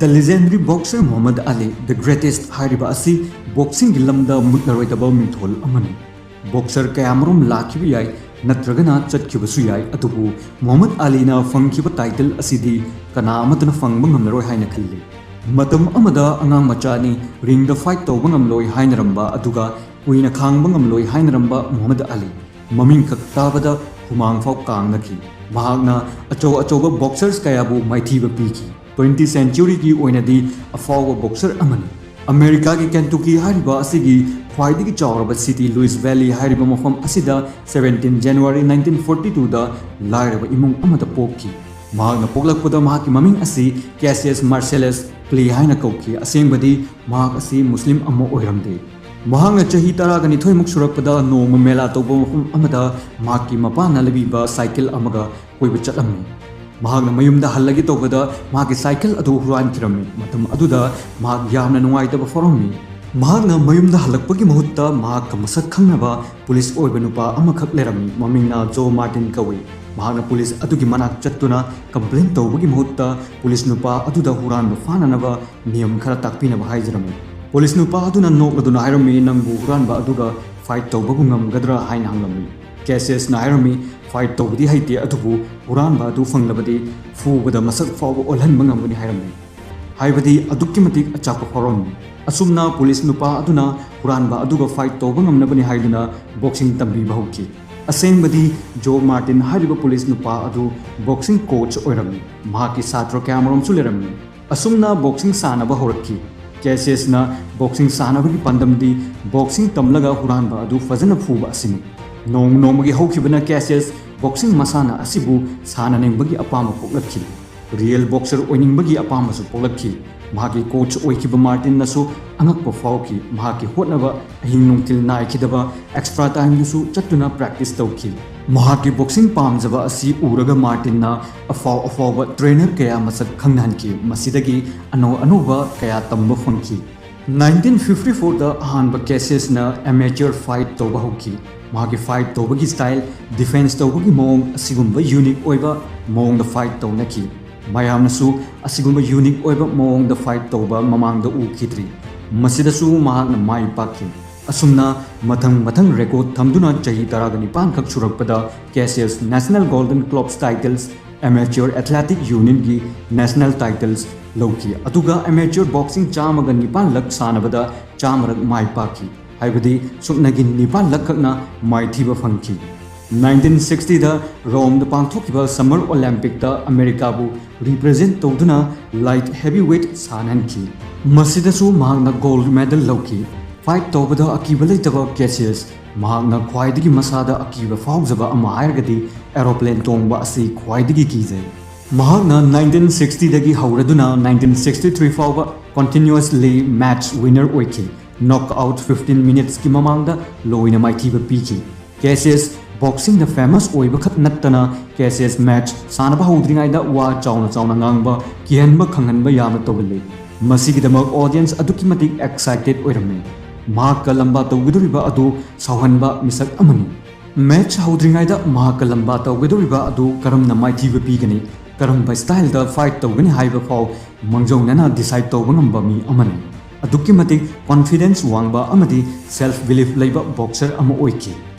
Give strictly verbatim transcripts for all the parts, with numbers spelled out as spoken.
The legendary boxer Muhammad Ali, the greatest ꯍꯥꯏꯔꯤꯕ ꯑꯁꯤ boxingꯒꯤ ꯂꯝꯗ ꯃꯨꯠꯂꯔꯣꯏꯗꯕ ꯃꯤꯡꯊꯣꯜ ꯑꯃꯅꯤ꯫ Boxer ꯀꯌꯥꯃꯔꯨꯝ ꯂꯥꯛꯈꯤꯕ ꯌꯥꯏ, ꯅꯠꯇ꯭ꯔꯒꯅ ꯆꯠꯈꯤꯕꯁꯨ ꯌꯥꯏ, ꯑꯗꯨꯕꯨ ꯃꯨꯍꯝꯃꯗ ꯑꯂꯤꯅ ꯐꯪꯈꯤꯕ title ꯑꯁꯤꯗꯤ ꯀꯅꯥ ꯑꯃꯠꯇꯅ ꯐꯪꯕ ꯉꯝꯂꯔꯣꯏ ꯍꯥꯏꯅ ꯈꯜꯂꯤ꯫ ꯃꯇꯝ ꯑꯃꯗ ꯑꯉꯥꯡ ꯃꯆꯥꯅꯤ, ringꯗ fight ꯇꯧꯕ ꯉꯝꯂꯣꯏ ꯍꯥꯏꯅꯔꯝꯕ, ꯑꯗꯨꯒ ꯀꯨꯏꯅ ꯈꯥꯡꯕ ꯉꯝꯂꯣꯏ ꯍꯥꯏꯅꯔꯝꯕ ꯃꯨꯍꯝꯃꯗ ꯑꯂꯤ, ꯃꯃꯤꯡ ꯈꯛ ꯇꯥꯕꯗ ꯍꯨꯃꯥꯡ ꯐꯥꯎ ꯀꯥꯡꯅꯈꯤ꯫ ꯃꯍꯥꯛꯅ ꯑꯆꯧ ꯑꯆꯧꯕ boxers ꯀꯌꯥꯕꯨ ꯃꯥꯏꯊꯤꯕ ꯄꯤꯈꯤ꯫ Twenty centuryꯒꯤ ꯑꯣꯏꯅꯗꯤ ꯑꯐꯥꯎꯕ boxer ꯑꯃꯅꯤ꯫ ꯑꯃꯦꯔꯤꯀꯥꯒꯤ Kentucky ꯍꯥꯏꯔꯤꯕ ꯑꯁꯤꯒꯤ ꯈ꯭ꯋꯥꯏꯗꯒꯤ ꯆꯥꯎꯔꯕ city Louisville ꯍꯥꯏꯔꯤꯕ ꯃꯐꯝ ꯑꯁꯤꯗ seventeen January nineteen forty twoꯗ ꯂꯥꯏꯔꯕ ꯏꯃꯨꯡ ꯑꯃꯗ ꯄꯣꯛꯈꯤ꯫ ꯃꯍꯥꯛꯅ ꯄꯣꯛꯂꯛꯄꯗ ꯃꯍꯥꯛꯀꯤ ꯃꯃꯤꯡ ꯑꯁꯤ Cassius Marcellus Clay ꯍꯥꯏꯅ ꯀꯧꯈꯤ꯫ ꯑꯁꯦꯡꯕꯗꯤ ꯃꯍꯥꯛ ꯑꯁꯤ ꯃꯨꯁꯂꯤꯝ ꯑꯃ ꯑꯣꯏꯔꯝꯗꯦ꯫ ꯃꯍꯥꯛꯅ ꯆꯍꯤ ꯇꯔꯥꯒ ꯅꯤꯊꯣꯏꯃꯨꯛ ꯁꯨꯔꯛꯄꯗ ꯅꯣꯡꯃ ꯃꯦꯂꯥ ꯇꯧꯕ ꯃꯐꯝ ꯑꯃꯗ ꯃꯍꯥꯛꯀꯤ ꯃꯄꯥꯅ ꯂꯩꯕꯤꯕ cycle ꯑꯃꯒ ꯀꯣꯏꯕ ꯆꯠꯂꯝꯃꯤ꯫ ꯃꯍꯥꯛꯅ ꯃꯌꯨꯝꯗ ꯍꯜꯂꯒꯦ ꯇꯧꯕꯗ ꯃꯍꯥꯛꯀꯤ cycle ꯑꯗꯨ ꯍꯨꯔꯥꯟꯈꯤꯔꯝꯃꯤ꯫ ꯃꯇꯝ ꯑꯗꯨꯗ ꯃꯍꯥꯛ ꯌꯥꯝꯅ ꯅꯨꯡꯉꯥꯏꯇꯕ ꯐꯥꯎꯔꯝꯃꯤ꯫ ꯃꯍꯥꯛꯅ ꯃꯌꯨꯝꯗ ꯍꯜꯂꯛꯄꯒꯤ ꯃꯍꯨꯠꯇ ꯃꯍꯥꯛꯀ ꯃꯁꯛ ꯈꯪꯅꯕ police ꯑꯣꯏꯕ ꯅꯨꯄꯥ ꯑꯃꯈꯛ ꯂꯩꯔꯝꯃꯤ꯫ ꯃꯃꯤꯡꯅ Joe Martin ꯀꯧꯏ꯫ ꯃꯍꯥꯛꯅ police ꯑꯗꯨꯒꯤ ꯃꯅꯥꯛ ꯆꯠꯇꯨꯅ complain ꯇꯧꯕꯒꯤ ꯃꯍꯨꯠꯇ police ꯅꯨꯄꯥ ꯑꯗꯨꯗ ꯍꯨꯔꯥꯟꯕ ꯐꯥꯅꯅꯕ ꯅꯤꯌꯝ ꯈꯔ ꯇꯥꯛꯄꯤꯅꯕ ꯍꯥꯏꯖꯔꯝꯃꯤ꯫ Police ꯅꯨꯄꯥ ꯑꯗꯨꯅ ꯅꯣꯛꯂꯗꯨꯅ ꯍꯥꯏꯔꯝꯃꯤ, "ꯅꯪꯕꯨ ꯍꯨꯔꯥꯟꯕ ꯑꯗꯨꯒ fight ꯇꯧꯕꯕꯨ ꯉꯝꯒꯗ꯭ꯔꯥ?" ꯍꯥꯏꯅ ꯍꯪꯂꯝꯃꯤ꯫ Cassiusꯅ ꯍꯥꯏꯔꯝꯃꯤ, "Fight ꯇꯧꯕꯗꯤ ꯍꯩꯇꯦ, ꯑꯗꯨꯕꯨ ꯍꯨꯔꯥꯟꯕ ꯑꯗꯨ ꯐꯪꯂꯕꯗꯤ ꯐꯨꯕꯗ ꯃꯁꯛ ꯐꯥꯎꯕ ꯑꯣꯜꯍꯟꯕ ꯉꯝꯒꯅꯤ" ꯍꯥꯏꯔꯝꯃꯤ꯫ ꯍꯥꯏꯕꯗꯤ ꯑꯗꯨꯛꯀꯤ ꯃꯇꯤꯛ ꯑꯆꯥꯛꯄ ꯐꯥꯎꯔꯝꯃꯤ꯫ ꯑꯁꯨꯝꯅ police ꯅꯨꯄꯥ ꯑꯗꯨꯅ ꯍꯨꯔꯥꯟꯕ ꯑꯗꯨꯒ fight ꯇꯧꯕ ꯉꯝꯅꯕꯅꯤ ꯍꯥꯏꯗꯨꯅ boxing ꯇꯝꯕꯤꯕ ꯍꯧꯈꯤ꯫ ꯑꯁꯦꯡꯕꯗꯤ Joe Martin ꯍꯥꯏꯔꯤꯕ police ꯅꯨꯄꯥ ꯑꯗꯨ boxing coach ꯑꯣꯏꯔꯝꯃꯤ꯫ ꯃꯍꯥꯛꯀꯤ ꯁꯥꯇ꯭ꯔ ꯀꯌꯥꯃꯔꯨꯝꯁꯨ ꯂꯩꯔꯝꯃꯤ꯫ ꯑꯁꯨꯝꯅ boxing ꯁꯥꯟꯅꯕ ꯍꯧꯔꯛꯈꯤ꯫ Cassiusꯅ boxing ꯁꯥꯟꯅꯕꯒꯤ ꯄꯥꯟꯗꯝꯗꯤ boxing ꯇꯝꯂꯒ ꯍꯨꯔꯥꯟꯕ ꯑꯗꯨ ꯐꯖꯅ ꯐꯨꯕ ꯑꯁꯤꯅꯤ꯫ ꯅꯣꯡ ꯅꯣꯡꯃꯒꯤ ꯍꯧꯈꯤꯕꯅ Cassius boxing ꯃꯁꯥꯟꯅ ꯑꯁꯤꯕꯨ ꯁꯥꯟꯅꯅꯤꯡꯕꯒꯤ ꯑꯄꯥꯝꯕ ꯄꯣꯛꯂꯛꯈꯤ꯫ Real boxer ꯑꯣꯏꯅꯤꯡꯕꯒꯤ ꯑꯄꯥꯝꯕꯁꯨ ꯄꯣꯛꯂꯛꯈꯤ꯫ ꯃꯍꯥꯛꯀꯤ coach ꯑꯣꯏꯈꯤꯕ Martinꯅꯁꯨ ꯑꯉꯛꯄ ꯐꯥꯎꯈꯤ꯫ ꯃꯍꯥꯛꯀꯤ ꯍꯣꯠꯅꯕ, ꯑꯍꯤꯡ ꯅꯨꯡꯊꯤꯜ ꯅꯥꯏꯈꯤꯗꯕ, extra timeꯗꯁꯨ ꯆꯠꯇꯨꯅ practice ꯇꯧꯈꯤ꯫ ꯃꯍꯥꯛꯀꯤ boxing ꯄꯥꯝꯖꯕ ꯑꯁꯤ ꯎꯔꯒ Martinꯅ ꯑꯐꯥꯎ ꯑꯐꯥꯎꯕ trainer ꯀꯌꯥ ꯃꯁꯛ ꯈꯪꯅꯍꯟꯈꯤ꯫ ꯃꯁꯤꯗꯒꯤ ꯑꯅꯧ ꯑꯅꯧꯕ ꯀꯌꯥ ꯇꯝꯕ ꯐꯪꯈꯤ꯫ Nineteen fifty fourꯗ ꯑꯍꯥꯟꯕ Cassiusꯅ amateur fight ꯇꯧꯕ ꯍꯧꯈꯤ꯫ ꯃꯍꯥꯛꯀꯤ fight ꯇꯧꯕꯒꯤ style, defense ꯇꯧꯕꯒꯤ ꯃꯑꯣꯡ, ꯑꯁꯤꯒꯨꯝꯕ unique ꯑꯣꯏꯕ ꯃꯑꯣꯡꯗ fight ꯇꯧꯅꯈꯤ꯫ ꯃꯌꯥꯝꯅꯁꯨ ꯑꯁꯤꯒꯨꯝꯕ ꯌꯨꯅꯤꯛ ꯑꯣꯏꯕ ꯃꯑꯣꯡꯗ ꯐꯥꯏꯠ ꯇꯧꯕ ꯃꯃꯥꯡꯗ ꯎꯈꯤꯗ꯭ꯔꯤ꯫ ꯃꯁꯤꯗꯁꯨ ꯃꯍꯥꯛꯅ ꯃꯥꯏ ꯄꯥꯛꯈꯤ꯫ ꯑꯁꯨꯝꯅ ꯃꯊꯪ ꯃꯊꯪ ꯔꯦꯀꯣꯔꯗ ꯊꯝꯗꯨꯅ ꯆꯍꯤ ꯇꯔꯥꯒ ꯅꯤꯄꯥꯟ ꯈꯛ ꯁꯨꯔꯛꯄꯗ Cassius National Golden Gloves Titles, Amateur Athletic Unionꯒꯤ ꯅꯦꯁꯅꯦꯜ ꯇꯥꯏꯇꯜꯁ ꯂꯧꯈꯤ꯫ ꯑꯗꯨꯒ ꯑꯦꯃꯦꯆꯔ ꯕꯣꯛꯁꯤꯡ ꯆꯥꯝꯃꯒ ꯅꯤꯄꯥꯟ ꯂꯛ ꯁꯥꯟꯅꯕꯗ ꯆꯥꯝꯃꯔꯛ ꯃꯥꯏ ꯄꯥꯛꯈꯤ꯫ ꯍꯥꯏꯕꯗꯤ ꯁꯨꯞꯅꯒꯤ ꯅꯤꯄꯥꯟ ꯂꯛ ꯈꯛꯅ ꯃꯥꯏꯊꯤꯕ ꯐꯪꯈꯤ꯫ ꯅꯥꯏꯟꯇꯤꯟ ꯁꯤꯛꯁꯇꯤꯗ ꯔꯣꯝꯗ ꯄꯥꯡꯊꯣꯛꯈꯤꯕ ꯁꯝꯃꯔ ꯑꯣꯂꯦꯝꯄꯤꯛꯇ ꯑꯃꯦꯔꯤꯀꯥꯕꯨ ꯔꯤꯄ꯭ꯔꯖꯦꯟ ꯇꯧꯗꯨꯅ ꯂꯥꯏꯠ ꯍꯦꯚꯤ ꯋꯦꯠ ꯁꯥꯟꯅꯍꯟꯈꯤ꯫ ꯃꯁꯤꯗꯁꯨ ꯃꯍꯥꯛꯅ ꯒꯣꯜꯗ ꯃꯦꯗꯜ ꯂꯧꯈꯤ꯫ ꯐꯥꯏꯠ ꯇꯧꯕꯗ ꯑꯀꯤꯕ ꯂꯩꯇꯕ ꯀꯦꯁꯤꯌꯁ ꯃꯍꯥꯛꯅ ꯈ꯭ꯋꯥꯏꯗꯒꯤ ꯃꯁꯥꯗ ꯑꯀꯤꯕ ꯐꯥꯎꯖꯕ ꯑꯃ ꯍꯥꯏꯔꯒꯗꯤ ꯑꯦꯔꯣꯄ꯭ꯂꯦꯟ ꯇꯣꯡꯕ ꯑꯁꯤ ꯈ꯭ꯋꯥꯏꯗꯒꯤ ꯀꯤꯖꯩ꯫ ꯃꯍꯥꯛꯅ ꯅꯥꯏꯟꯇꯤꯟ ꯁꯤꯛꯁꯇꯤꯗꯒꯤ ꯍꯧꯔꯗꯨꯅ ꯅꯥꯏꯟꯇꯤꯟ ꯁꯤꯛꯁꯇꯤ ꯊ꯭ꯔꯤ ꯐꯥꯎꯕ continuously match winner ꯑꯣꯏꯈꯤ꯫ Knockout fifteen minutesꯀꯤ ꯃꯃꯥꯡꯗ ꯂꯣꯏꯅ ꯃꯥꯏꯊꯤꯕ ꯄꯤꯈꯤ꯫ ꯀꯦꯁꯤꯌꯁ ꯕꯣꯛꯁꯤꯡꯗ ꯐꯦꯃꯁ ꯑꯣꯏꯕ ꯈꯛ ꯅꯠꯇꯅ ꯀꯦꯁꯤꯌꯁ ꯃꯦꯆ ꯁꯥꯟꯅꯕ ꯍꯧꯗ꯭ꯔꯤꯉꯩꯗ ꯋꯥ ꯆꯥꯎꯅ ꯆꯥꯎꯅ ꯉꯥꯡꯕ, ꯀꯤꯍꯟꯕ ꯈꯪꯍꯟꯕ ꯌꯥꯝꯅ ꯇꯧꯒꯜꯂꯤ꯫ ꯃꯁꯤꯒꯤꯗꯃꯛ ꯑꯣꯗꯤꯌꯟꯁ ꯑꯗꯨꯛꯀꯤ ꯃꯇꯤꯛ ꯑꯦꯛꯁꯥꯏꯇꯦꯗ ꯑꯣꯏꯔꯝꯃꯤ꯫ ꯃꯍꯥꯛꯀ ꯂꯝꯕꯥ ꯇꯧꯒꯗꯧꯔꯤꯕ ꯑꯗꯨ ꯁꯥꯎꯍꯟꯕ ꯃꯤꯁꯛ ꯑꯃꯅꯤ꯫ ꯃꯦꯆ ꯍꯧꯗ꯭ꯔꯤꯉꯩꯗ ꯃꯍꯥꯛꯀ ꯂꯝꯕꯥ ꯇꯧꯒꯗꯧꯔꯤꯕ ꯑꯗꯨ ꯀꯔꯝꯅ ꯃꯥꯏꯊꯤꯕ ꯄꯤꯒꯅꯤ, ꯀꯔꯝꯕ ꯁ꯭ꯇꯥꯏꯜꯗ ꯐꯥꯏꯠ ꯇꯧꯒꯅꯤ ꯍꯥꯏꯕ ꯐꯥꯎ ꯃꯥꯡꯖꯧꯅꯅ ꯗꯤꯁꯥꯏꯗ ꯇꯧꯕ ꯉꯝꯕ ꯃꯤ ꯑꯃꯅꯤ꯫ ꯑꯗꯨꯛꯀꯤ ꯃꯇꯤꯛ ꯀꯣꯟꯐꯤꯗꯦꯟꯁ ꯋꯥꯡꯕ ꯑꯃꯗꯤ ꯁꯦꯜꯐ ꯕꯤꯂꯤꯐ ꯂꯩꯕ ꯕꯣꯛꯁꯔ ꯑꯃ ꯑꯣꯏꯈꯤ꯫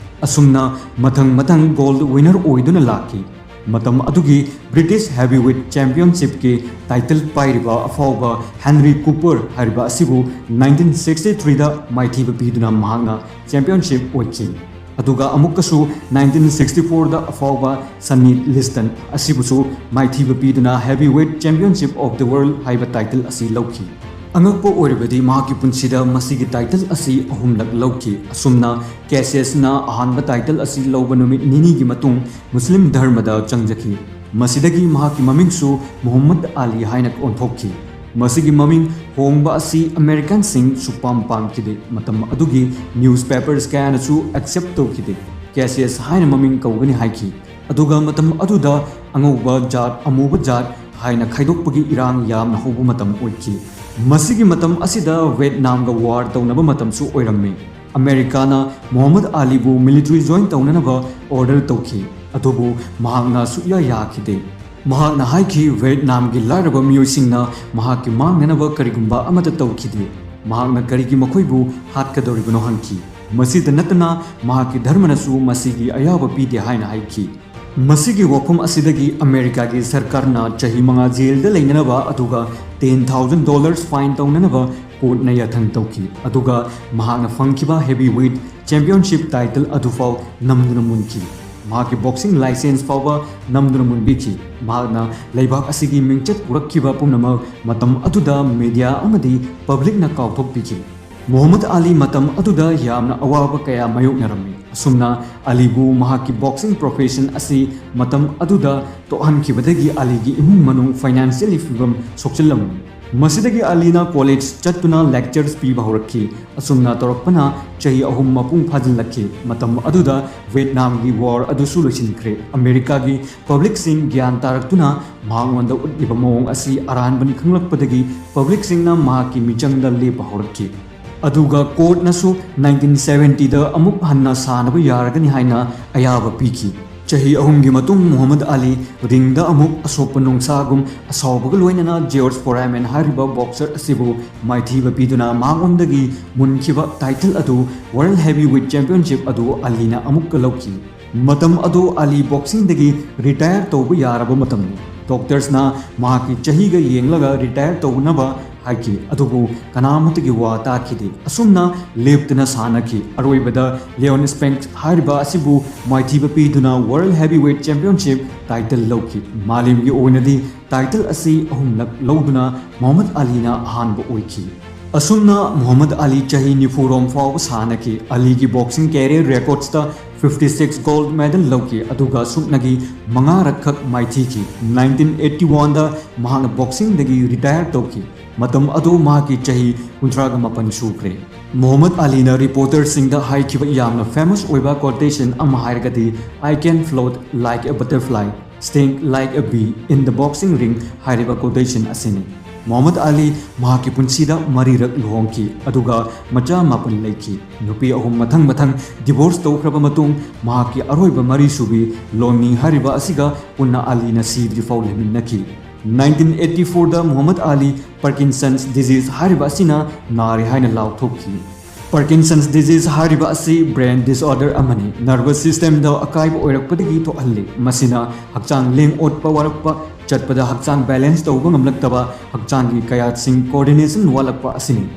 ꯑꯁꯨꯝꯅ ꯃꯊꯪ ꯃꯊꯪ ꯒꯣꯜꯗ ꯋꯤꯅꯔ ꯑꯣꯏꯗꯨꯅ ꯂꯥꯛꯈꯤ꯫ ꯃꯇꯝ ꯑꯗꯨꯒꯤ ꯕ꯭ꯔꯤꯇꯤꯁ ꯍꯦꯚꯤ ꯋꯦꯠ ꯆꯦꯝꯄꯤꯌꯟꯁꯤꯞꯀꯤ ꯇꯥꯏꯇꯜ ꯄꯥꯏꯔꯤꯕ ꯑꯐꯥꯎꯕ ꯍꯦꯟꯔꯤ ꯀꯨꯄꯔ ꯍꯥꯏꯔꯤꯕ ꯑꯁꯤꯕꯨ ꯅꯥꯏꯟꯇꯤꯟ ꯁꯤꯛꯁꯇꯤ ꯊ꯭ꯔꯤꯗ ꯃꯥꯏꯊꯤꯕ ꯄꯤꯗꯨꯅ ꯃꯍꯥꯛꯅ ꯆꯦꯝꯄꯤꯌꯟꯁꯤꯞ ꯑꯣꯏꯈꯤ꯫ ꯑꯗꯨꯒ ꯑꯃꯨꯛꯀꯁꯨ ꯅꯥꯏꯟꯇꯤꯟ ꯁꯤꯛꯁꯇꯤ ꯐꯣꯔꯗ ꯑꯐꯥꯎꯕ ꯁꯟꯅꯤ ꯂꯤꯁꯇꯟ ꯑꯁꯤꯕꯨꯁꯨ ꯃꯥꯏꯊꯤꯕ ꯄꯤꯗꯨꯅ Heavyweight Championship of the World ꯍꯥꯏꯕ ꯇꯥꯏꯇꯜ ꯑꯁꯤ ꯂꯧꯈꯤ꯫ ꯑꯉꯛꯄ ꯑꯣꯏꯔꯕꯗꯤ ꯃꯍꯥꯛꯀꯤ ꯄꯨꯟꯁꯤꯗ ꯃꯁꯤꯒꯤ ꯇꯥꯏꯇꯜ ꯑꯁꯤ ꯑꯍꯨꯝꯂꯛ ꯂꯧꯈꯤ꯫ ꯑꯁꯨꯝꯅ ꯀꯦꯁꯤꯌꯁꯅ ꯑꯍꯥꯟꯕ ꯇꯥꯏꯇꯜ ꯑꯁꯤ ꯂꯧꯕ ꯅꯨꯃꯤꯠ ꯅꯤꯅꯤꯒꯤ ꯃꯇꯨꯡ ꯃꯨꯁꯂꯤꯝ ꯙꯔꯃꯗ ꯆꯪꯖꯈꯤ꯫ ꯃꯁꯤꯗꯒꯤ ꯃꯍꯥꯛꯀꯤ ꯃꯃꯤꯡꯁꯨ ꯃꯨꯍꯝꯃꯗ ꯑꯂꯤ ꯍꯥꯏꯅ ꯑꯣꯟꯊꯣꯛꯈꯤ꯫ ꯃꯁꯤꯒꯤ ꯃꯃꯤꯡ ꯍꯣꯡꯕ ꯑꯁꯤ ꯑꯃꯦꯔꯤꯀꯥꯟꯁꯤꯡ ꯁꯨꯛꯄꯥꯝ ꯄꯥꯝꯈꯤꯗꯦ꯫ ꯃꯇꯝ ꯑꯗꯨꯒꯤ ꯅ꯭ꯌꯨꯁꯄꯦꯄꯔꯁ ꯀꯌꯥꯅꯁꯨ ꯑꯦꯛꯁꯦꯞ ꯇꯧꯈꯤꯗꯦ꯫ ꯀꯦꯁꯤꯌꯁ ꯍꯥꯏꯅ ꯃꯃꯤꯡ ꯀꯧꯒꯅꯤ ꯍꯥꯏꯈꯤ꯫ ꯑꯗꯨꯒ ꯃꯇꯝ ꯑꯗꯨꯗ ꯑꯉꯧꯕ ꯖꯥꯠ, ꯑꯃꯨꯕ ꯖꯥꯠ ꯍꯥꯏꯅ ꯈꯥꯏꯗꯣꯛꯄꯒꯤ ꯏꯔꯥꯡ ꯌꯥꯝꯅ ꯍꯧꯕ ꯃꯇꯝ ꯑꯣꯏꯈꯤ꯫ ꯃꯁꯤꯒꯤ ꯃꯇꯝ ꯑꯁꯤꯗ ꯚꯦꯠꯅꯥꯝꯒ ꯋꯥꯔ ꯇꯧꯅꯕ ꯃꯇꯝꯁꯨ ꯑꯣꯏꯔꯝꯃꯤ꯫ ꯑꯃꯦꯔꯤꯀꯥꯅ ꯃꯨꯍꯝꯃꯗ ꯑꯂꯤꯕꯨ ꯃꯤꯂꯤꯇꯔꯤ ꯖꯣꯏꯟ ꯇꯧꯅꯅꯕ ꯑꯣꯔꯗꯔ ꯇꯧꯈꯤ, ꯑꯗꯨꯕꯨ ꯃꯍꯥꯛꯅ ꯁꯨꯛꯌꯥ ꯌꯥꯈꯤꯗꯦ꯫ ꯃꯍꯥꯛꯅ ꯍꯥꯏꯈꯤ, ꯚꯤꯌꯦꯠꯅꯥꯝꯒꯤ ꯂꯥꯏꯔꯕ ꯃꯤꯑꯣꯏꯁꯤꯡꯅ ꯃꯍꯥꯛꯀꯤ ꯃꯥꯡꯅꯅꯕ ꯀꯔꯤꯒꯨꯝꯕ ꯑꯃꯠꯇ ꯇꯧꯈꯤꯗꯦ꯫ ꯃꯍꯥꯛꯅ ꯀꯔꯤꯒꯤ ꯃꯈꯣꯏꯕꯨ ꯍꯥꯠꯀꯗꯧꯔꯤꯕꯅꯣ ꯍꯪꯈꯤ꯫ ꯃꯁꯤꯗ ꯅꯠꯇꯅ, ꯃꯍꯥꯛꯀꯤ ꯙꯔꯃꯅꯁꯨ ꯃꯁꯤꯒꯤ ꯑꯌꯥꯕ ꯄꯤꯗꯦ ꯍꯥꯏꯅ ꯍꯥꯏꯈꯤ꯫ ꯃꯁꯤꯒꯤ ꯋꯥꯐꯝ ꯑꯁꯤꯗꯒꯤ ꯑꯃꯦꯔꯤꯀꯥꯒꯤ ꯁꯔꯀꯥꯔꯅ ꯆꯍꯤ ꯃꯉꯥ ꯖꯦꯜꯗ ꯂꯩꯅꯅꯕ ꯑꯗꯨꯒ ten thousand dollars fine ꯇꯧꯅꯅꯕ ꯀꯣꯔꯠꯅ ꯌꯥꯊꯪ ꯇꯧꯈꯤ, ꯑꯗꯨꯒ ꯃꯍꯥꯛꯅ ꯐꯪꯈꯤꯕ heavyweight championship title ꯑꯗꯨꯐꯥꯎ ꯅꯝꯗꯨꯅ ꯃꯨꯟꯈꯤ꯫ ꯃꯍꯥꯛꯀꯤ boxing license ꯐꯥꯎꯕ ꯅꯝꯗꯨꯅ ꯃꯨꯟꯕꯤꯈꯤ꯫ ꯃꯍꯥꯛꯅ ꯂꯩꯕꯥꯛ ꯑꯁꯤꯒꯤ ꯃꯤꯡꯆꯠ ꯄꯨꯔꯛꯈꯤꯕ ꯄꯨꯝꯅꯃꯛ ꯃꯇꯝ ꯑꯗꯨꯗ media ꯑꯃꯗꯤ publicꯅ ꯀꯥꯎꯊꯣꯛꯄꯤꯈꯤ꯫ ꯃꯨꯍꯝꯃꯗ ꯑꯂꯤ ꯃꯇꯝ ꯑꯗꯨꯗ ꯌꯥꯝꯅ ꯑꯋꯥꯕ ꯀꯌꯥ ꯃꯥꯌꯣꯛꯅꯔꯝꯃꯤ꯫ ꯑꯁꯨꯝꯅ ꯑꯂꯤꯕꯨ ꯃꯍꯥꯛꯀꯤ boxing profession ꯑꯁꯤ ꯃꯇꯝ ꯑꯗꯨꯗ ꯇꯣꯛꯍꯟꯈꯤꯕꯗꯒꯤ ꯑꯂꯤꯒꯤ ꯏꯃꯨꯡ ꯃꯅꯨꯡ financially ꯐꯤꯕꯝ ꯁꯣꯛꯆꯤꯜꯂꯝꯃꯤ꯫ ꯃꯁꯤꯗꯒꯤ ꯑꯂꯤꯅ college ꯆꯠꯇꯨꯅ lectures ꯄꯤꯕ ꯍꯧꯔꯛꯈꯤ꯫ ꯑꯁꯨꯝꯅ ꯇꯧꯔꯛꯄꯅ ꯆꯍꯤ ꯑꯍꯨꯝ ꯃꯄꯨꯡ ꯐꯥꯖꯤꯜꯂꯛꯈꯤ꯫ ꯃꯇꯝ ꯑꯗꯨꯗ ꯚꯤꯌꯦꯠꯅꯥꯝꯒꯤ war ꯑꯗꯨꯁꯨ ꯂꯣꯏꯁꯤꯟꯈ꯭ꯔꯦ꯫ ꯑꯃꯦꯔꯤꯀꯥꯒꯤ publicꯁꯤꯡ ꯒ꯭ꯌꯥꯟ ꯇꯥꯔꯛꯇꯨꯅ ꯃꯍꯥꯛꯉꯣꯟꯗ ꯎꯠꯂꯤꯕ ꯃꯑꯣꯡ ꯑꯁꯤ ꯑꯔꯥꯟꯕꯅꯤ ꯈꯪꯂꯛꯄꯗꯒꯤ publicꯁꯤꯡꯅ ꯃꯍꯥꯛꯀꯤ ꯃꯤꯆꯪꯗ ꯂꯦꯞꯄ ꯍꯧꯔꯛꯈꯤ꯫ ꯑꯗꯨꯒ ꯀꯣꯔꯠꯅꯁꯨ nineteen seventyꯗ ꯑꯃꯨꯛ ꯍꯟꯅ ꯁꯥꯟꯅꯕ ꯌꯥꯔꯒꯅꯤ ꯍꯥꯏꯅ ꯑꯌꯥꯕ ꯄꯤꯈꯤ꯫ ꯆꯍꯤ ꯑꯍꯨꯝꯒꯤ ꯃꯇꯨꯡ ꯃꯨꯍꯝꯃꯗ ꯑꯂꯤ ringꯗ ꯑꯃꯨꯛ ꯑꯁꯣꯛꯄ ꯅꯨꯡꯁꯥꯒꯨꯝ ꯑꯁꯥꯎꯕꯒ ꯂꯣꯏꯅꯅ George Foreman ꯍꯥꯏꯔꯤꯕ boxer ꯑꯁꯤꯕꯨ ꯃꯥꯏꯊꯤꯕ ꯄꯤꯗꯨꯅ ꯃꯉꯣꯟꯗꯒꯤ ꯃꯨꯟꯈꯤꯕ title ꯑꯗꯨ, World Heavyweight Championship ꯑꯗꯨ ꯑꯂꯤꯅ ꯑꯃꯨꯛꯀ ꯂꯧꯈꯤ꯫ ꯃꯇꯝ ꯑꯗꯨ ꯑꯂꯤ boxingꯗꯒꯤ retire ꯇꯧꯕ ꯌꯥꯔꯕ ꯃꯇꯝꯅꯤ꯫ Doctorsꯅ ꯃꯍꯥꯛꯀꯤ ꯆꯍꯤꯒ ꯌꯦꯡꯂꯒ retire ꯇꯧꯅꯕ ꯍꯥꯏꯈꯤ, ꯑꯗꯨꯕꯨ ꯀꯅꯥꯃꯠꯇꯒꯤ ꯋꯥ ꯇꯥꯈꯤꯗꯦ꯫ ꯑꯁꯨꯝꯅ ꯂꯦꯞꯇꯅ ꯁꯥꯟꯅꯈꯤ꯫ ꯑꯔꯣꯏꯕꯗ Leon Spinks ꯍꯥꯏꯔꯤꯕ ꯑꯁꯤꯕꯨ ꯃꯥꯏꯊꯤꯕ ꯄꯤꯗꯨꯅ World Heavyweight Championship title ꯂꯧꯈꯤ꯫ ꯃꯥꯂꯦꯝꯒꯤ ꯑꯣꯏꯅꯗꯤ title ꯑꯁꯤ ꯑꯍꯨꯝꯂꯛ ꯂꯧꯗꯨꯅ ꯃꯨꯍꯝꯃꯗ ꯑꯂꯤꯅ ꯑꯍꯥꯟꯕ ꯑꯣꯏꯈꯤ꯫ ꯑꯁꯨꯝꯅ ꯃꯨꯍꯝꯃꯗ ꯑꯂꯤ ꯆꯍꯤ ꯅꯤꯐꯨ ꯔꯣꯝ ꯐꯥꯎꯕ ꯁꯥꯟꯅꯈꯤ꯫ ꯑꯂꯤꯒꯤ boxing career recordsꯇ fifty six gold medal ꯂꯧꯈꯤ, ꯑꯗꯨꯒ ꯁꯨꯞꯅꯒꯤ ꯃꯉꯥꯔꯛꯈꯛ ꯃꯥꯏꯊꯤꯈꯤ꯫ Nineteen eighty oneꯗ ꯃꯍꯥꯛꯅ boxingꯗꯒꯤ retire ꯇꯧꯈꯤ꯫ ꯃꯇꯝ ꯑꯗꯨ ꯃꯍꯥꯛꯀꯤ ꯆꯍꯤ ꯀꯨꯟꯊ꯭ꯔꯥꯒ ꯃꯥꯄꯟ ꯁꯨꯈ꯭ꯔꯦ꯫ ꯃꯨꯍꯝꯃꯗ ꯑꯂꯤꯅ reporterꯁꯤꯡꯗ ꯍꯥꯏꯈꯤꯕ ꯌꯥꯝꯅ famous ꯑꯣꯏꯕ quotation ꯑꯃ ꯍꯥꯏꯔꯒꯗꯤ, "I can float like a butterfly, sting like a bee in the boxing ring" ꯍꯥꯏꯔꯤꯕ quotation ꯑꯁꯤꯅꯤ꯫ ꯃꯨꯍꯝꯃꯗ ꯑꯂꯤ ꯃꯍꯥꯛꯀꯤ ꯄꯨꯟꯁꯤꯗ ꯃꯔꯤꯔꯛ ꯂꯨꯍꯣꯡꯈꯤ, ꯑꯗꯨꯒ ꯃꯆꯥ ꯃꯥꯄꯟ ꯂꯩꯈꯤ꯫ ꯅꯨꯄꯤ ꯑꯍꯨꯝ ꯃꯊꯪ ꯃꯊꯪ divorce ꯇꯧꯈ꯭ꯔꯕ ꯃꯇꯨꯡ, ꯃꯍꯥꯛꯀꯤ ꯑꯔꯣꯏꯕ ꯃꯔꯤꯁꯨꯕꯤ ꯂꯣꯟꯅꯤ ꯍꯥꯏꯔꯤꯕ ꯑꯁꯤꯒ ꯄꯨꯟꯅ ꯑꯂꯤꯅ ꯁꯤꯗ꯭ꯔꯤꯐꯥꯎ ꯂꯩꯃꯤꯟꯅꯈꯤ꯫ Nineteen eighty fourꯗ ꯃꯨꯍꯝꯃꯗ ꯑꯂꯤ Parkinson's disease ꯍꯥꯏꯔꯤꯕ ꯑꯁꯤꯅ ꯅꯥꯔꯦ ꯍꯥꯏꯅ ꯂꯥꯎꯊꯣꯛꯈꯤ꯫ Parkinson's disease ꯍꯥꯏꯔꯤꯕ ꯑꯁꯤ brain disorder ꯑꯃꯅꯤ꯫ Nervous systemꯗ ꯑꯀꯥꯏꯕ ꯑꯣꯏꯔꯛꯄꯗꯒꯤ ꯊꯣꯛꯍꯜꯂꯤ꯫ ꯃꯁꯤꯅ ꯍꯛꯆꯥꯡ ꯂꯦꯡ ꯑꯣꯠꯄ ꯋꯥꯔꯛꯄ, ꯆꯠꯄꯗ ꯍꯛꯆꯥꯡ balance ꯇꯧꯕ ꯉꯝꯂꯛꯇꯕ, ꯍꯛꯆꯥꯡꯒꯤ ꯀꯌꯥꯠꯁꯤꯡ coordination ꯋꯥꯠꯂꯛꯄ ꯑꯁꯤꯅꯤ꯫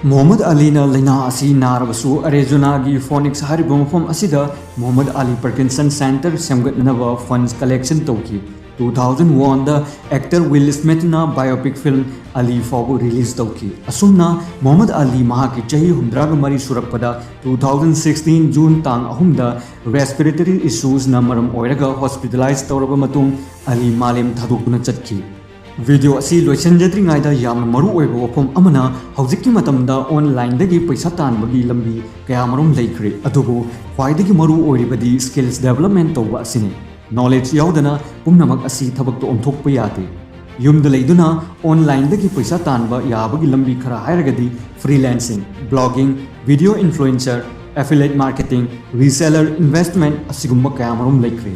ꯃꯨꯍꯝꯃꯗ ꯑꯂꯤꯅ ꯂꯥꯏꯅꯥ ꯑꯁꯤ ꯅꯥꯔꯕꯁꯨ, ꯑꯔꯤꯖꯣꯅꯥꯒꯤ Phoenix ꯍꯥꯏꯔꯤꯕ ꯃꯐꯝ ꯑꯁꯤꯗ ꯃꯨꯍꯝꯃꯗ ꯑꯂꯤ Parkinson Center ꯁꯦꯝꯒꯠꯅꯅꯕ funds collection ꯇꯧꯈꯤ꯫ Two thousand oneꯗ actor Will Smithꯅ biopic film ꯑꯂꯤ ꯐꯥꯎꯕ release ꯇꯧꯈꯤ꯫ ꯑꯁꯨꯝꯅ ꯃꯨꯍꯝꯃꯗ ꯑꯂꯤ ꯃꯍꯥꯛꯀꯤ ꯆꯍꯤ ꯍꯨꯝꯗ꯭ꯔꯥꯒ ꯃꯔꯤ ꯁꯨꯔꯛꯄꯗ two thousand sixteen June ꯇꯥꯡ ꯑꯍꯨꯝꯗ respiratory issuesꯅ ꯃꯔꯝ ꯑꯣꯏꯔꯒ hospitalize ꯇꯧꯔꯕ ꯃꯇꯨꯡ ꯑꯂꯤ ꯃꯥꯂꯦꯝ ꯊꯥꯗꯣꯛꯇꯨꯅ ꯆꯠꯈꯤ꯫ Video ꯑꯁꯤ ꯂꯣꯏꯁꯤꯟꯖꯗ꯭ꯔꯤꯉꯩꯗ ꯌꯥꯝꯅ ꯃꯔꯨ ꯑꯣꯏꯕ ꯋꯥꯐꯝ ꯑꯃꯅ, ꯍꯧꯖꯤꯛꯀꯤ ꯃꯇꯝꯗ onlineꯗꯒꯤ ꯄꯩꯁꯥ ꯇꯥꯟꯕꯒꯤ ꯂꯝꯕꯤ ꯀꯌꯥꯃꯔꯨꯝ ꯂꯩꯈ꯭ꯔꯦ, ꯑꯗꯨꯕꯨ ꯈ꯭ꯋꯥꯏꯗꯒꯤ ꯃꯔꯨ ꯑꯣꯏꯔꯤꯕꯗꯤ skills development ꯇꯧꯕ ꯑꯁꯤꯅꯤ꯫ Knowledge ꯌꯥꯎꯗꯅ ꯄꯨꯝꯅꯃꯛ ꯑꯁꯤ ꯊꯕꯛꯇ ꯑꯣꯟꯊꯣꯛꯄ ꯌꯥꯗꯦ꯫ ꯌꯨꯝꯗ ꯂꯩꯗꯨꯅ onlineꯗꯒꯤ ꯄꯩꯁꯥ ꯇꯥꯟꯕ ꯌꯥꯕꯒꯤ ꯂꯝꯕꯤ ꯈꯔ ꯍꯥꯏꯔꯒꯗꯤ freelancing, blogging, video influencer, affiliate marketing, reseller, investment ꯑꯁꯤꯒꯨꯝꯕ ꯀꯌꯥꯃꯔꯨꯝ ꯂꯩꯈ꯭ꯔꯦ꯫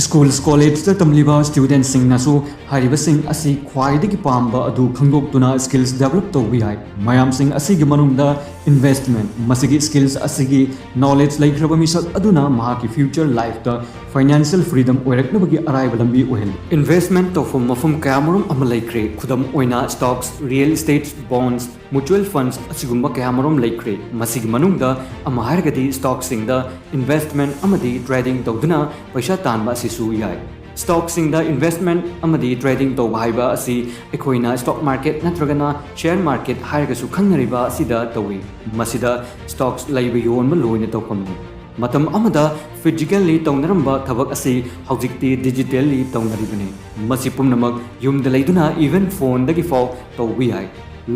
Schools, collegeꯇ ꯇꯝꯂꯤꯕ studentꯁꯤꯡꯅꯁꯨ ꯍꯥꯏꯔꯤꯕꯁꯤꯡ ꯑꯁꯤ ꯈ꯭ꯋꯥꯏꯗꯒꯤ ꯄꯥꯝꯕ ꯑꯗꯨ ꯈꯪꯗꯣꯛꯇꯨꯅ skills develop ꯇꯧꯕ ꯌꯥꯏ꯫ ꯃꯌꯥꯝꯁꯤꯡ ꯑꯁꯤꯒꯤ ꯃꯅꯨꯡꯗ investment, ꯃꯁꯤꯒꯤ skills ꯑꯁꯤꯒꯤ knowledge ꯂꯩꯈ꯭ꯔꯕ ꯃꯤꯁꯛ ꯑꯗꯨꯅ ꯃꯍꯥꯛꯀꯤ future lifeꯇ financial freedom ꯑꯣꯏꯔꯛꯅꯕꯒꯤ ꯑꯔꯥꯏꯕ ꯂꯝꯕꯤ ꯑꯣꯏꯍꯜꯂꯤ꯫ Investment ꯇꯧꯐꯝ ꯃꯐꯝ ꯀꯌꯥꯃꯔꯨꯝ ꯑꯃ ꯂꯩꯈ꯭ꯔꯦ꯫ ꯈꯨꯗꯝ ꯑꯣꯏꯅ stocks, real estate, bonds, mutual funds ꯑꯁꯤꯒꯨꯝꯕ ꯀꯌꯥꯃꯔꯨꯝ ꯂꯩꯈ꯭ꯔꯦ꯫ ꯃꯁꯤꯒꯤ ꯃꯅꯨꯡꯗ ꯑꯃ ꯍꯥꯏꯔꯒꯗꯤ stockꯁꯤꯡꯗ investment ꯑꯃꯗꯤ trading ꯇꯧꯗꯨꯅ ꯄꯩꯁꯥ ꯇꯥꯟꯕ ꯑꯁꯤꯁꯨ ꯌꯥꯏ꯫ Stockꯁꯤꯡꯗ investment ꯑꯃꯗꯤ trading ꯇꯧꯕ ꯍꯥꯏꯕ ꯑꯁꯤ ꯑꯩꯈꯣꯏꯅ stock market ꯅꯠꯇ꯭ꯔꯒꯅ share market ꯍꯥꯏꯔꯒꯁꯨ ꯈꯪꯅꯔꯤꯕ ꯑꯁꯤꯗ ꯇꯧꯏ꯫ ꯃꯁꯤꯗ stocks ꯂꯩꯕ ꯌꯣꯟꯕ ꯂꯣꯏꯅ ꯇꯧꯐꯝꯅꯤ꯫ ꯃꯇꯝ ꯑꯃꯗ physically ꯇꯧꯅꯔꯝꯕ ꯊꯕꯛ ꯑꯁꯤ ꯍꯧꯖꯤꯛꯇꯤ digitally ꯇꯧꯅꯔꯤꯕꯅꯤ꯫ ꯃꯁꯤ ꯄꯨꯝꯅꯃꯛ ꯌꯨꯝꯗ ꯂꯩꯗꯨꯅ even phoneꯗꯒꯤ ꯐꯥꯎ ꯇꯧꯕ ꯌꯥꯏ꯫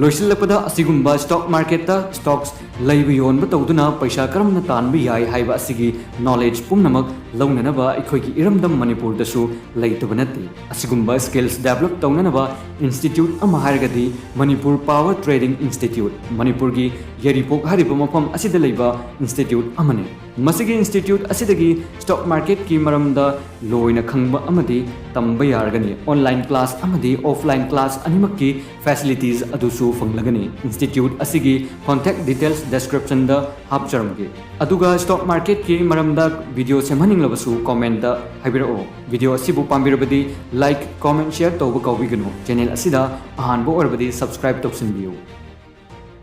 ꯂꯣꯏꯁꯤꯜꯂꯛꯄꯗ, ꯑꯁꯤꯒꯨꯝꯕ stock marketꯇ stocks ꯂꯩꯕ ꯌꯣꯟꯕ ꯇꯧꯗꯨꯅ ꯄꯩꯁꯥ ꯀꯔꯝꯅ ꯇꯥꯟꯕ ꯌꯥꯏ ꯍꯥꯏꯕ ꯑꯁꯤꯒꯤ ꯅꯣꯂꯦꯖ ꯄꯨꯝꯅꯃꯛ ꯂꯧꯅꯅꯕ ꯑꯩꯈꯣꯏꯒꯤ ꯏꯔꯝꯗꯝ ꯃꯅꯤꯄꯨꯔꯗꯁꯨ ꯂꯩꯇꯕ ꯅꯠꯇꯦ꯫ ꯑꯁꯤꯒꯨꯝꯕ ꯁ꯭ꯀꯤꯜꯁ ꯗꯦꯚꯂꯞ ꯇꯧꯅꯅꯕ ꯏꯟꯁꯇꯤꯇ꯭ꯌꯨꯠ ꯑꯃ ꯍꯥꯏꯔꯒꯗꯤ ꯃꯅꯤꯄꯨꯔ ꯄꯥꯋꯔ ꯇ꯭ꯔꯦꯗꯤꯡ ꯏꯟꯁꯇꯤꯇ꯭ꯌꯨꯠ, ꯃꯅꯤꯄꯨꯔꯒꯤ ꯌꯥꯏꯔꯤꯄꯣꯛ ꯍꯥꯏꯔꯤꯕ ꯃꯐꯝ ꯑꯁꯤꯗ ꯂꯩꯕ ꯏꯟꯁꯇꯤꯇ꯭ꯌꯨꯠ ꯑꯃꯅꯤ꯫ ꯃꯁꯤꯒꯤ ꯏꯟꯁꯇꯤꯇ꯭ꯌꯨꯠ ꯑꯁꯤꯗꯒꯤ ꯁ꯭ꯇꯣꯛ ꯃꯥꯔꯀꯦꯠꯀꯤ ꯃꯔꯝꯗ ꯂꯣꯏꯅ ꯈꯪꯕ ꯑꯃꯗꯤ ꯇꯝꯕ ꯌꯥꯔꯒꯅꯤ꯫ ꯑꯣꯟꯂꯥꯏꯟ ꯀ꯭ꯂꯥꯁ ꯑꯃꯗꯤ ꯑꯣꯐꯂꯥꯏꯟ ꯀ꯭ꯂꯥꯁ ꯑꯅꯤꯃꯛꯀꯤ ꯐꯦꯁꯤꯂꯤꯇꯤꯁ ꯑꯗꯨꯁꯨ ꯐꯪꯂꯒꯅꯤ꯫ ꯏꯟꯁꯇꯤꯇ꯭ꯌꯨꯠ ꯑꯁꯤꯒꯤ ꯀꯣꯟꯇꯦꯛ ꯗꯤꯇꯦꯜꯁ ꯗꯤꯁꯀ꯭ꯔꯤꯞꯁꯟꯗ ꯍꯥꯞꯆꯔꯝꯒꯦ꯫ ꯑꯗꯨꯒ ꯁ꯭ꯇꯣꯛ ꯃꯥꯔꯀꯦꯠꯀꯤ ꯃꯔꯝꯗ ꯚꯤꯗꯤꯑꯣ ꯁꯦꯝꯍꯟꯅꯤꯡꯂꯕꯁꯨ ꯀꯣꯃꯦꯟꯇ ꯍꯥꯏꯕꯤꯔꯛꯑꯣ꯫ ꯚꯤꯗꯤꯑꯣ ꯑꯁꯤꯕꯨ ꯄꯥꯝꯕꯤꯔꯕꯗꯤ ꯂꯥꯏꯛ, ꯀꯣꯃꯦꯟ, ꯁꯤꯌꯔ ꯇꯧꯕ ꯀꯥꯎꯕꯤꯒꯅꯨ꯫ ꯆꯦꯅꯦꯜ ꯑꯁꯤꯗ ꯑꯍꯥꯟꯕ ꯑꯣꯏꯔꯕꯗꯤ ꯁꯕꯁꯀ꯭ꯔꯥꯏꯕ ꯇꯧꯁꯤꯟꯕꯤꯌꯨ꯫